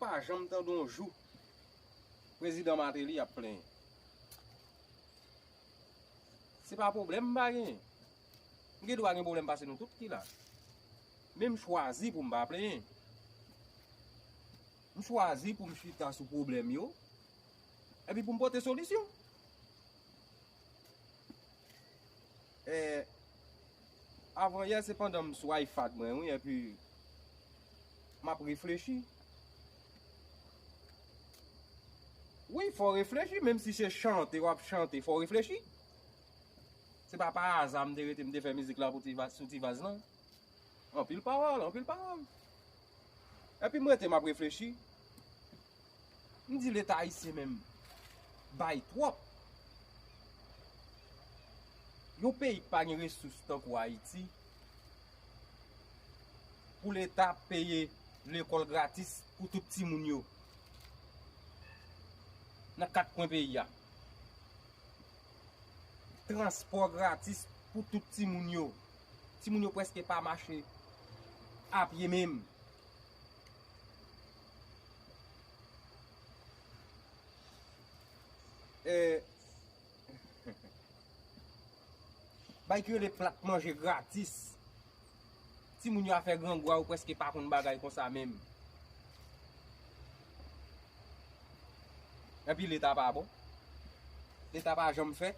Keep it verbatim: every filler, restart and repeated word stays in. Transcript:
Pa janm tande yon jou prezidan Martelly ap plenyen. Se pa pwoblèm m pa genyen. M gen dwa gen pwoblèm pase nou tout ki la. Men m chwazi pou m pa plenyen. M chwazi pou m chita sou pwoblèm yo, epi pou m pote solisyon. E, avan yè, se pandan m sou iPad mwen, wi, epi m ap reflechi. Wi, fò w reflechi, menm si se chante w ap chante, fò w reflechi. Se pa pa aza m te rete, m te fè mizik la pou ti va-, sou ti vaz lan. Anpil pawòl, anpil pawòl. Epi m rete, m ap reflechi. M di Leta ayisyen menm bay twòp. Yon peyi k pa gen resous tankou Ayiti, pou Leta peye lekòl gratis pou tout timoun yo nan kat kwen peyi a. Transpò gratis pou tout timoun yo. Timoun yo prèske pa mache a pye menm. E, bay ki rele plat manje gratis. Timoun yo a fè grangou a, yo prèske pa konn bagay konsa menm. Epi Leta pa bon. Leta pa janm fè.